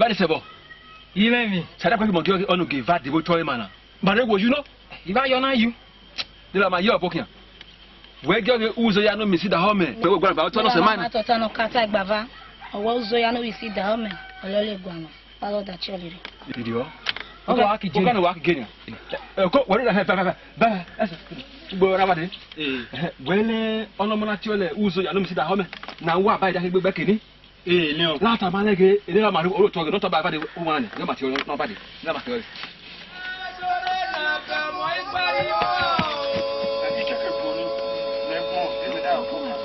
de sẹbọ. Imẹ mi. Sada kwe ki mọ gi ọnu ge va de vbe otọ emwa na. Ma rhe wo yu nọ. I va yọ na yu. De la ma ye ọbo khian. Wẹ gi ọghe Uzoya nọ mi si da họ mẹ. Wẹ wo gba ba otọ nọ sẹ ma na. Ma tọ ta nọ ka ta igbava. Ọwọ Uzoya nọ mi si da họ mẹ. Ọlọle guan nọ. Wa lọ da chiọ lele. Idio. Ọgọ wa ki je. Ọgọ na wa ki je ni. Ẹ, ko wẹ da hẹ fa fa fa. Ba, ẹsẹ. Gbo ra wa de. Ee. Wẹ lẹ ọnọmọ na tiọlẹ Uzoya nọ mi si da họ mẹ. Na wa ba da hẹ gbegbe keni. Ee, nẹ ọ. Lata ma lẹghe, ene ra ma ru oro tọghe, nọ tọ ba vade, u wa nẹ, nọ ma tiọlẹ, nọ ba de, nọ ma tiọlẹ.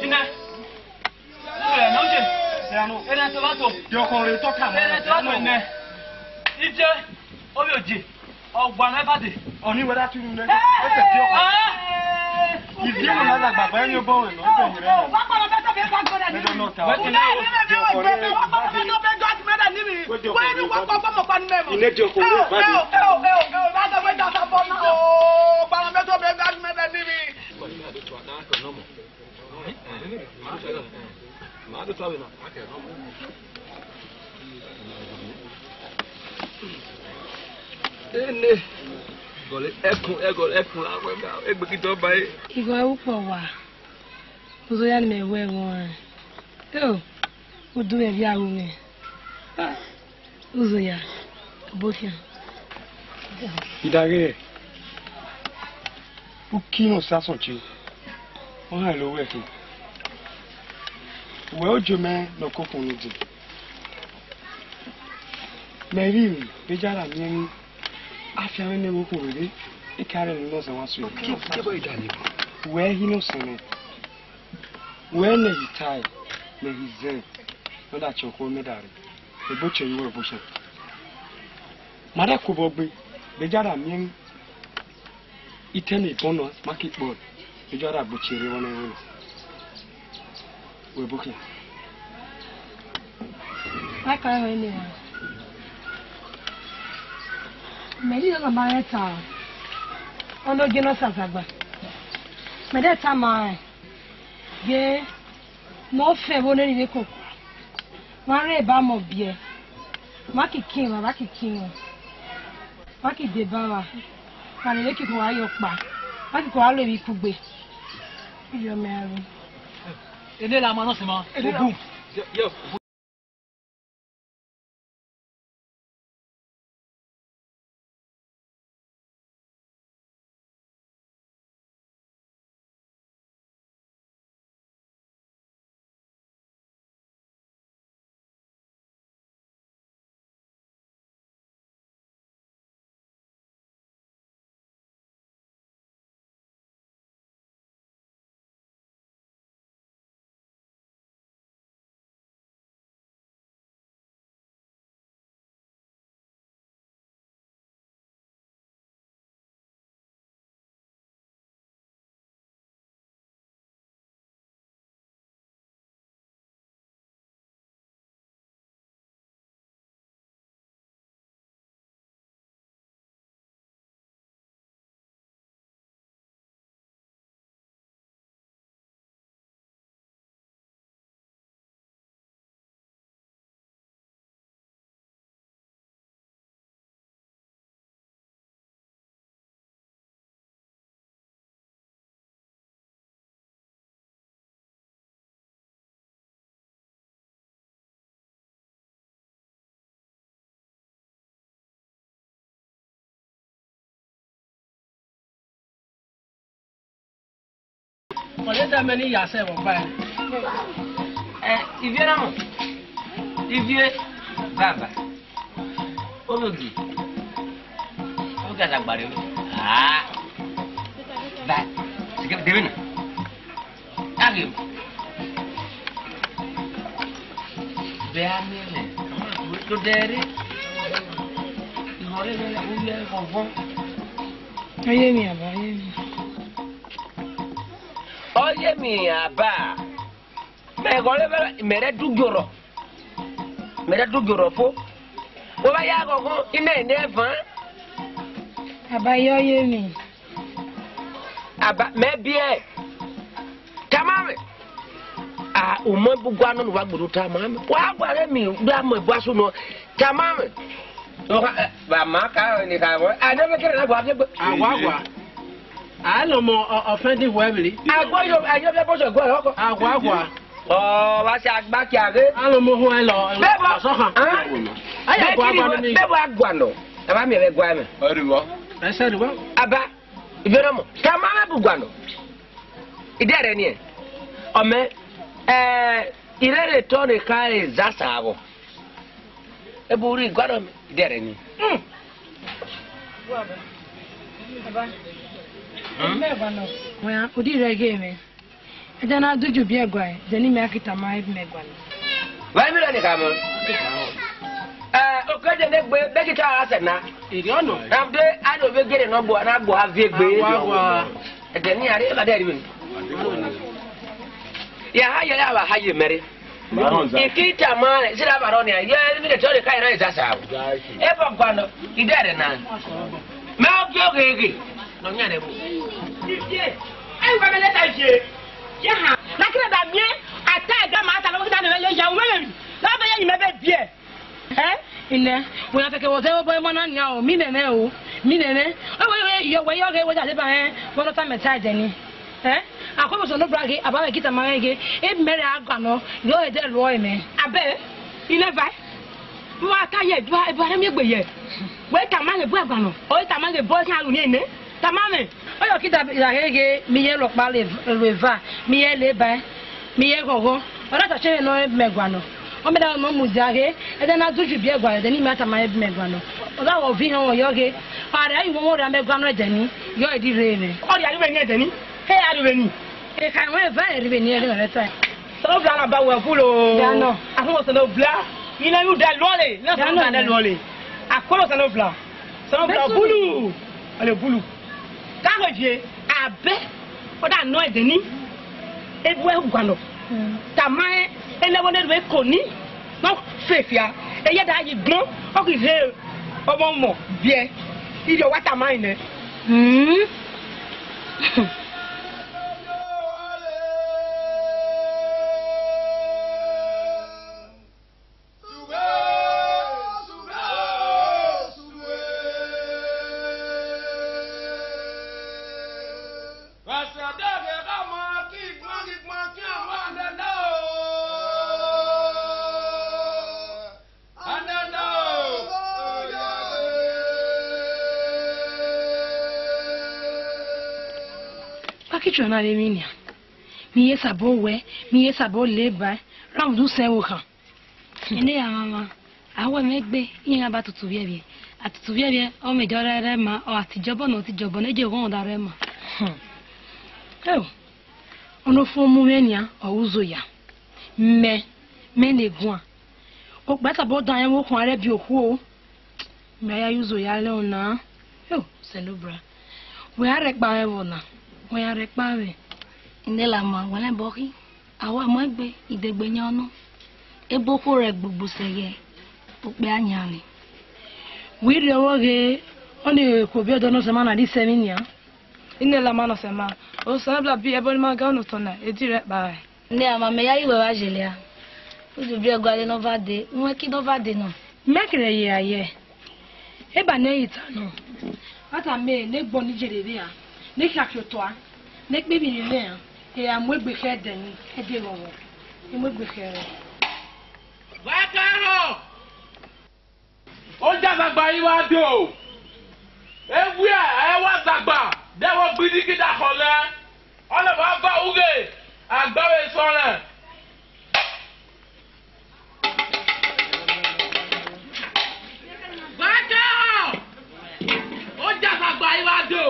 Ine. Ine, nọ je. Ene to ba to. Diọkọn re tọ ka mọ. Ene to ba to, ine. Ije, obi oje. Ọgba mwẹ bade. Ọni wẹ da tunu nẹ. Ẹ fẹ diọkọn. Ivie nọ na dagba, ba ẹyin obọ mwẹ nọ, ẹ fẹ yẹrẹ nọ. Wa kpọlọ bẹtọ bẹ gba gbẹdẹ ni. Ẹdọ nọ ta. Wa kpọlọ bẹtọ bẹ gba gbẹdẹ ni mi. Wẹ ni wa kpọ gbọmọ pa ni mẹ mọ. Ine diọkọn re bade. Ẹ o, ẹ o, ẹ o, ẹ o, na dọ wẹ da sa bọ na o. Kpọlọ bẹtọ bẹ gba gbẹdẹ ni mi. Ene, gọle ẹkun, ẹgọle ẹkun la wẹ ba, egbe ki dọ ba e. Igho ẹ ukpọ wa, Uzoya ni mẹ wẹ ẹghọn ẹn. Eo, udu mwẹ via ru mwẹ. Ah. Uzoya, obokhian. Idaghe, uki nọ sa sọn tie, ọ han ẹre owẹ khin. Uwẹ ojo mẹ ne ọ koko ne dee. Mẹ rhie emwi, vbe ya ra miẹn emwi, afianmwẹ ne vbe okhuo rre, I ka rẹn ne ọ zẹ mwa suẹn. Uwẹ i hi ne ọ sẹnmwẹ. Wẹ nẹ I tae, mẹ I zẹn, ne ọ da tie ọkhuẹ mẹ da rre, egbe ọ tie ye uwẹ obokhian. Ma rẹn kobọ gbe, vbe ya ra miẹn emwi, I tẹ ne ebọn nọ, ma ki kpọe, vbe ya ra gbe tie rre vbọ nẹ ẹvbo na. Wẹ obokhian. A ka rẹn ọnii. Mẹ ni na ma rẹn ta. Ọnọ gie nọ sazagba. Mẹ de tama rẹn. Ye, ne ọ fẹ vbo nene vbe koko. Mwa rre eba mọ biẹ. Mwa ki kin mwa, mwa ki kin mwa. Mwa ki deba mwa. Mwa rẹn vbe kiko wa ye ọkpa. Mwa kiko wa ru emwi kugbe. Iyọ mẹ a ru. Ene la ma nọ sẹ ma. Ogun. Ọyẹdẹ mẹ ne ya sẹ vbe ọgba ẹre. Ẹ, ivie na mọ. Ivie. Baba. Onogi. Onogi azagbare. Ah. Ba. Sige, debe na. Agio. Bẹ a miẹn mẹ, to dẹ rre. Ihọre mwẹ, u ye vọnvọn. Ọ ye mẹ aba, ọ ye mẹ. Ọ ye mẹ aba. Mẹ ghọle vbe mẹ rẹ du giorrọ. Mẹ rẹ du giorrọ fo. Wẹ vba ya ghọghọ, I na enẹ van. Aba ye, ọ ye mẹ. Aba, mẹ biẹ. Tama mwẹ. A, u mọ bu gua nọ ne uwa gbe do tama mwẹ. Wa gua ghe mi, gbe a mọ ebu asu nọ. Tama mwẹ. Vbe a ma ka ni ka vọ. A, ne mẹ kere na gua viẹ gbe. Agua, agua. A lọ mọ ọ, offending whoever it is. Agua yo, a yo bia bọ sọ gua lọkọ. Agua, agua. Ọ, wa si agba ki a ghe. A lọ mọ hu ẹ lọ. Bẹbọ. Ọsọ kan. Hẹn? Aya gua gua ni. Bẹbọ agua nọ. Ẹ ma miẹn vbe gua mẹ. Ọ ri vbọ. Ẹ sẹ ri vbọ. Aba. Ivie na mọ, tama mwẹ bu gua nọ. Idẹrẹ nian. Ọ mẹ, ẹ, irere tọ ne ka e zasa vbọ. Ebu rri gua nọ mẹ, idẹrẹ nian. Hmm. Wẹ, udi rẹ ghe mwẹ. Ẹdẹ na du ju biẹ gua, ẹdẹ ne imẹ a ki tama ẹbe mẹ gua nọ. Vbene mẹ rẹn ne khama. Ẹ, okiekie ne gbe, bẹ ki ta a sẹ na. Erriọ nọ. Rhunmwuda, a do vbe gere ne ọ gbo, ne a gbo ha viẹ egbe. Awa, awa. Ẹdẹ ne iran rre, evba de rri vbene. Ya ha ye, ya vba ha ye mẹ rre. I ki tama rẹn, sẹ da vba rrọọ nian, ye, emwi ne tọ ne ka rẹn zasa. Ebu gua nọ, idẹrẹ na. Mẹ ọ gie ogheghe. Nọ yan rẹ vbo. Ivie, ẹ wa mẹ leta ye. Ye ha. Na kire da miẹn, a ta ẹga ma ta lọ, kida ne mẹ ye ya, u mẹ vbe ri. Na mẹ ye yi mẹ vbe biẹ. Ẹ? Inẹ, wẹ na kẹkẹ vwọ zẹ vbe obọ emọ na nian o, mi nene o, mi nene. Ẹ wẹ, wẹ, yọ, wẹ yọ ghe, wẹ da deba rẹn, vbọ nọ ta mẹ ta ẹdẹ ni. Ẹ? Akhọe vbọ Osanobua ghe, a ba mwẹ ki tama mwẹ ghe, emwi mẹ rre a gua nọ, yọ ẹdẹ ruọ mẹ. Abẹ, inẹ va. Wa ta ye, dua, dua rẹ miẹn egbe ye. Wẹ tama ghe bu ẹgba nọ. Ọ tama ghe bu ẹgba nọ nẹ. Tama mwẹ. Ọ yọ kida ya ghe ghe, mi ye rhọkpa rre, rre eva, mi ye le ba, mi ye ghọghọ. Ọ na ta ọtẹn mwẹ nọ ẹbe mẹ gua nọ. Ọ mẹ da nọ mudia ghe, ẹdẹ na du ju biẹ gua, ẹdẹ ne imẹ a tama ẹbe mẹ gua nọ. Ọ da wọ viọ họn yọ ghe. Ọ rẹ ayi wọnwọn rẹ amẹ gua nọ ẹdẹ ni, yọ ẹdẹ rre mwẹ. Ọ rhie a rri vbene ẹdẹ ni. He a rri vbene. Ekha mwẹ eva ẹre vbene ẹre na ta. Osanobua na ba wẹ vulo. Ya nọ. Akhọe Osanobua. Ina yu da luọle. Na Osanobua da luọle. Akhọe Osanobua. Osanobua bulu. Ale bulu. Ka ho vie. Abẹ. Ọ da nọ ẹdẹ ni. Ebu ẹ gua nọ. Tama ẹ, ẹnẹ vbọ ne ru eko ni. Nọ fefia. Eye da yi gbọn. Ọ ghi rhe. Ọmọ ọmọ biẹ. Irhio wa tama nẹ. Hmm. Kpaki tue na re mhi nia. Mi ye sabọ wẹ, mi ye sabọ le ba, ra mu du sẹ wo khan. Ene ya mama, a wẹ mẹ gbe, iran ba tutu vbiẹ vbiẹ. A tutu vbiẹ vbiẹ, ọ mẹ jọ rẹ rẹ ma, ọ a ti jọbọ nọ, ọ ti jọbọ nẹ, e je ghọn da rẹ ma. Hmm. Eo, ọnọfo mu mwẹ nian, ọ ru uzo ya. Mẹ, mẹ ne guan. Okpia sabọ dan ẹmwẹ okhuan rẹ biẹ okhuo. Mẹ ya ye uzo ya lẹ ọna. Yo, Osanobua. Wẹ a rẹkpa mwẹ vbọ na? Wẹ ya rẹkpa mwẹ. Ndelama, wẹ nẹ bọ khin. A wa mu egbe, idegbe yan nọ. Ebo khuo rẹ gbogbo sẹ ye, okpia yan ni. Wẹ rhie ọvbọ ghe, ọni khuo biẹ ọdọ nọ sẹ ma na di sẹ emwi nian. Ndelama nọ sẹ ma, Osanobua bi ẹbọ ne ima ga unu otọ na, e di rẹkpa rẹ. Ndelama, mẹ ya ye wẹ vba ye lẹa. Udu biẹ gualọ ne ọ va dee, uwẹ ki ne ọ va dee nọ. Mẹ kere ye a ye. Eba ne I ta nọ. Ọ ta mẹ ne gbọ ni ye rere a, ne khia fi otọ a, ne kpe emwi ne mẹ a, e a mu egbe khẹ ẹdẹ ni, ẹdẹ ghọghọ, ne mu egbe khẹ rẹ. Wa ka rọ. Oja zagba yi wa do. Ewie, ẹ wa zagba, de wo gbidi ki da khọlẹ. Ọ na wa va ughe, agba vbe sọnrẹn. Wa ka rọ. Oja zagba yi wa do.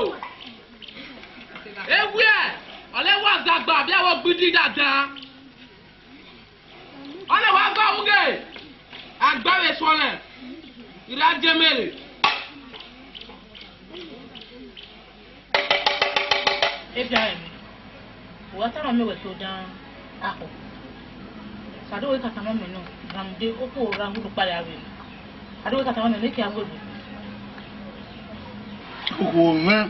Ewie, ọ lẹ wa zagba, bia wo gbidi dada. Ọ lẹ wa va ughe, agba vbe sọnrẹn. I ra die mẹ re. Ebiaẹmwẹ, u wa tama mẹ wẹ to dan akhọ. Sa do wẹ ka tama mẹ nọ, ramude okhuo ra hu do kpale avbe. A do wẹ ka tama mẹ nẹ, ne kia wegbe. Okhuo mwẹ,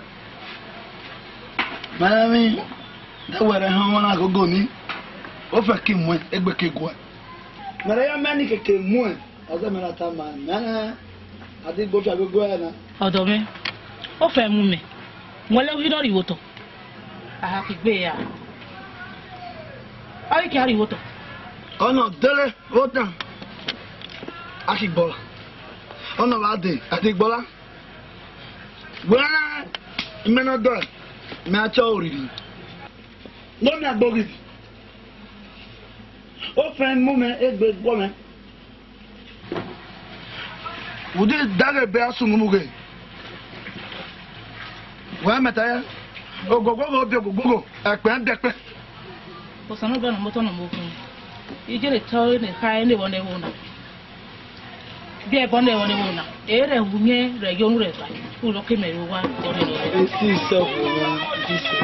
mẹ mẹ, de wẹ rẹ họn mwa na gogo ni, ofẹ ke muẹn, egbe ke guẹ. Mẹ rẹ ya mẹ ni keke muẹn. Ọzọ mẹ na tama nẹ, a di gbe ofia gogo ẹre na. Ọdọ mwẹ, ofẹ mu mẹ, wẹ lẹ ovbi nọ rhie vbe otọ. A ha kugbe ya. Ọ ghi ke a rhie vbe otọ. Ọ nọ dele vbe otan, a ki gbe ọla. Ọ nọ vba dee, a ki gbe ọla. Wẹ imẹ nọ dọe, mẹ a chọ oriri. Ne ọ miẹn agboghi. Ofẹn mu mwẹ egbe guọ mwẹ. Ude daghe be asun mu ghe. Wẹ mẹ ta ya. Ogogogo bi ogogogo, ẹkpẹ bi ẹkpẹ. Osanobua nọ motọ nọ mokun. Ije ne tọ ne kha ne vbọ ne vbo na. Biẹ ẹbọ nẹ ẹbọ nẹ ẹbọ na, ere wu yẹn rẹ yonu rẹ va, u rọ ke mẹ ro wa, ẹbọ nẹ ẹbọ nẹ. Esi sẹ wo wa, esi sẹ.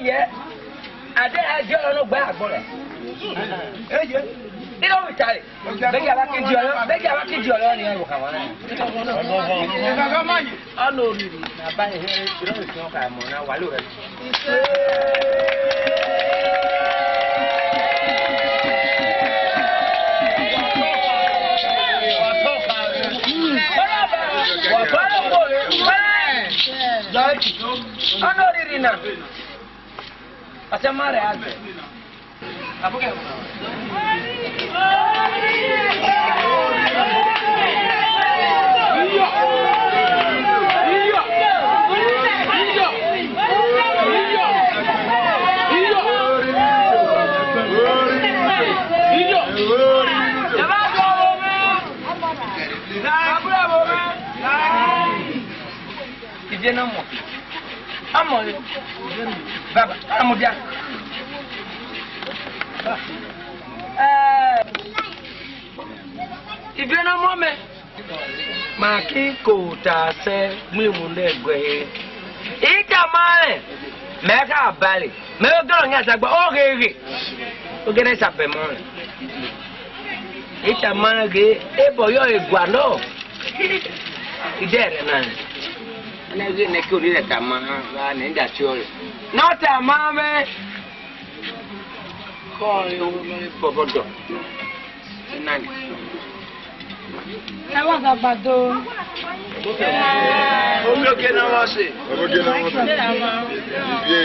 Ye, ade a di ọlọ nọ gba agbọn rẹ. Eye. Iro vita re. Bẹgẹ a wa ke di ọlọ, bẹgẹ a wa ke di ọlọ ni ẹvbo khan mwa nẹ. Ọna oriri na ba he, iro vita ọka mọ na wa lo rẹ. Ọna oriri na. Ase ma rẹ a. Ivie na mọ. Ọmọ rẹ. Baba, amudia. Eh, ivie na mọ mẹ. Ma ki kota sẹ, gblimu nẹ guẹ he. Ita ma rẹ, mẹ ka bale. Mẹ oghe ọyan dagba, ogheghe. Oghe ne sa bẹ mọ rẹ. Ita ma rẹ ghe, ebọ yọ egua nọ. Idẹrẹ na. Ẹnẹ ghe nẹ ke orhiẹn tama ha, va nẹ da tie ọre. Nọ tama mwẹ. Kọ ẹre bọbọdọ. Nani. Ẹ wa zagbado. Omi oge na wa se. Omi oge na wa se. Ye.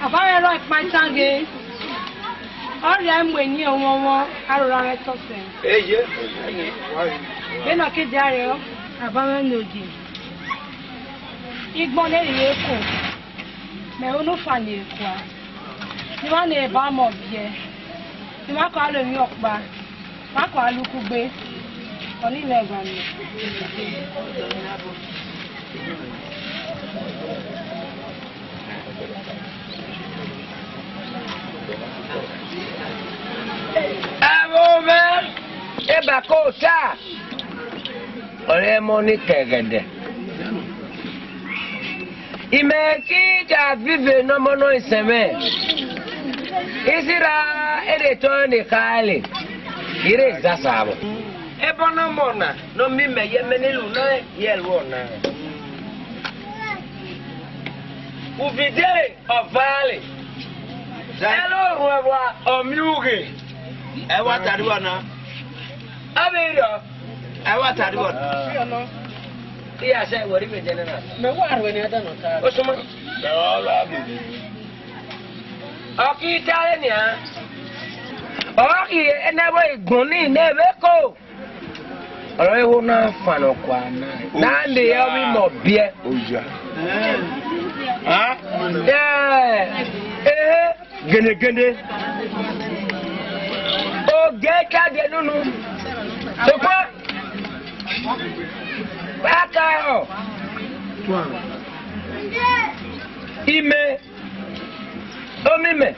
Abamwẹ rọ ikpa itan ghe, ọ rhie mu eni ọwọnwọn, a rhora mwẹ tọsẹ. Eye. Vbene ọ ke dia rẹn, abamwẹ ne ogie. Igbọn ne rhie ko, mẹ unu fa ne kua. Ne ima ne ba mọ biẹ, ne ima kọ alo emwi ọkpa. Mako alukugbe, ọni mẹ gha mẹ. Avbe omẹ, eba ke ota, ọre mọ ni kẹghẹdẹ. Imẹ ki da vive ne ọmọ nọ isẹn mwẹ. Isira ere tọ ne khale. Ire zasa vbọ. Ebo ne ọmọ na, ne ọ miẹn mẹ ye mẹ ne lu nẹ, ye lu ọna. Uvie dee ọvale. Ẹlẹ orhuẹn vbua, ọ miẹn ughe. Ẹ wa ta rri vbọ na. Avbe rriọ. Ẹ wa ta rri vbọ na. Iya sẹ wẹ rri vbe dẹ nẹ na. Mẹ wa rhuẹ ne a da nọ ta. Osuma. Ọ ki tare nian. Ọ ghi ẹnẹ vbe igbọn ni nẹ vbe ko. Ọrọ igho na fan ọkua na. Na le ọ vbe mọ biẹ. Oya. Ha? Ẹ, ehe, gene gene. Oge ka de nunu. Sokwa. Baka ọ. Imẹ. Omimẹ,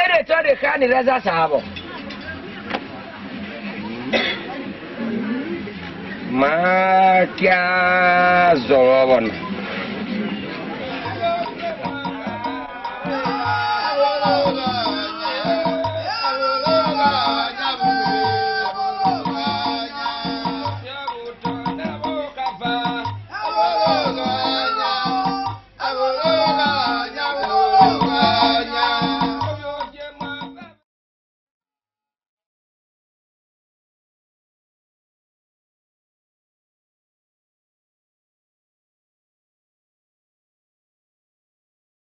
ere tọ de kha ni rẹ zasa vbọ. Ma kia zọrọ vbọ na.